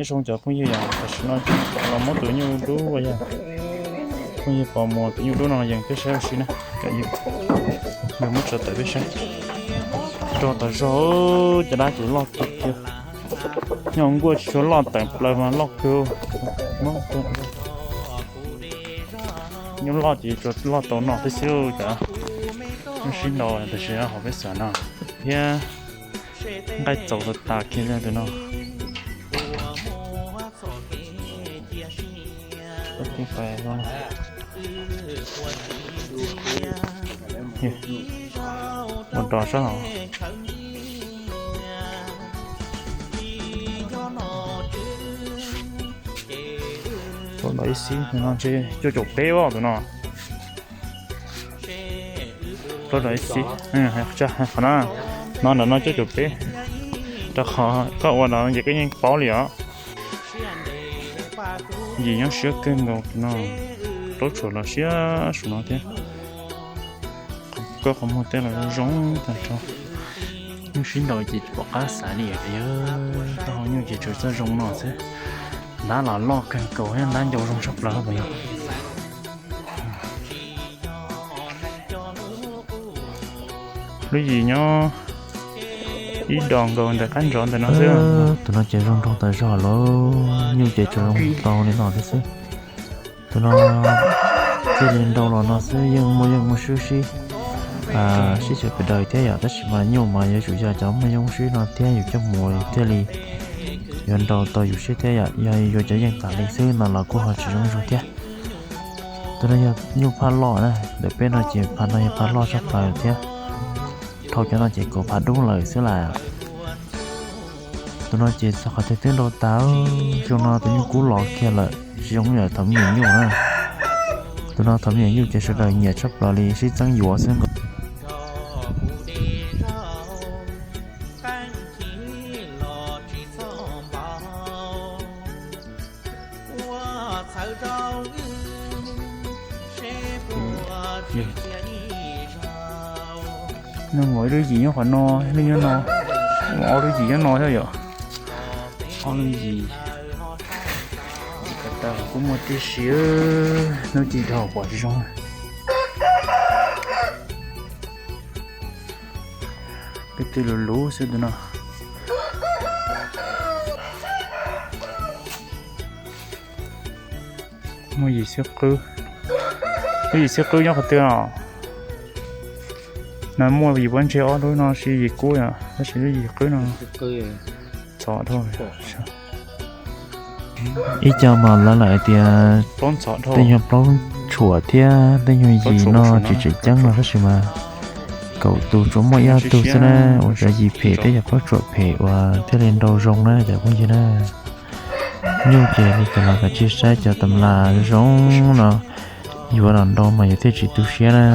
Zoo cov phooj ywg, yog tam sim no los muab tus nyuj dub ua yog phooj ywg pom muas tus nyuj dub no yees peb saib ua si na. Yog muab tso tawm peb saib, rog tas zog, cov dab ces loj kawg kiag. Nyob nkuaj tsis tshua loj, tawm plaws mas loj kawg. Nyuj loj ces tsuas loj tau no tib xwb cov. Nyuj sib nraus tam sim no hauv peb xeem no thiab. Nqaij txaus tas tas kiag tus no. Mus rau sab hauv. Plaub ntau ib xib, tus no ntshe cuaj caum peb os tus no. Plaub ntau ib xib, qhov no, no ntawm no cuaj caum peb. Rau qhov koj ua no ces koj yeej paub li os. Yim nyob siab kawg nkaus tus no, plaub tshuam los siab saum no thiab. Koj qhov muag tej los zoo tag nrho. Nyuj sib nraus ces pom qab xaiv li, yog taub hau nyuj ces tsuas txawj zoo no xwb. Ntab los loj kawg nkaus thiab ntab ncau zoo tshaj plaws puas yog. Lub yim nyob ib dos nkaus ntawm qab ntsov ntawm no xwb. Tus no ces zoo nraug tas zog lawm, nyuj ces tsuas zoo tau li no thiab xwb. Tus no thiaj li nrau los no xwb, yeej muaj yeej muaj swb sib, sib xyaw pes daws thiab yom, tab sis mas nyuj mas yuav tsum yog cov muaj yeej muaj swb no thiab yus coj mus thiaj li yuav nrau tau yus siab thiab yom, yog yuav cov yeej tas li xwb no los kuj ho tsis zoo zoo thiab. Tus no yog nyuj phaj loj na, ntawm peb no ces phaj no yog phaj loj tshaj plaws thiab. Dhau cov no ces kaum phaj dub lawm xwb lawm. Tus no ces txog qhov twg twb nrau tas, xyoo no tus nyuj kub los kiag lawm, tsis zoo ib yam thaum me nyuam nyuj na. Tus no thaum me nyuam nyuj ces sawv daws nyiam tshaj plaws li, sib txeeb yuav xwb nkaus. Nws muaj ib lub yim nyob qhov no, lub nyob no, muaj ob lub yim nyob no thiab yom. Ob lub yim, kuj muaj tib si, hnub ci dhau pom tsis zoo. Peb twb luv luv xwb tus no. Muaj yim xwb qwb, lub yim xwb qwb nyob qhov twg no? No muaj yim pob ntseg ob lub no, sis yim kub yom, tab sis lub yim qwb no txov dhau. Ib co mas lawv lam hais tias tej nyuag plaub tshuam thiab tej nyuag yim no tsis tseem ceeb no tab sis mas kaum tus tsuas muaj ib ob tug xwb na, ua cov yim phem thiab cov plaub tshuam phem uas thiaj li nrau zoo na cov phooj ywg na. Nyuj ces li cas los kav tsij saib cov tam las zoo no, yuav los nrau mas yuav thiaj tsis tu siab na.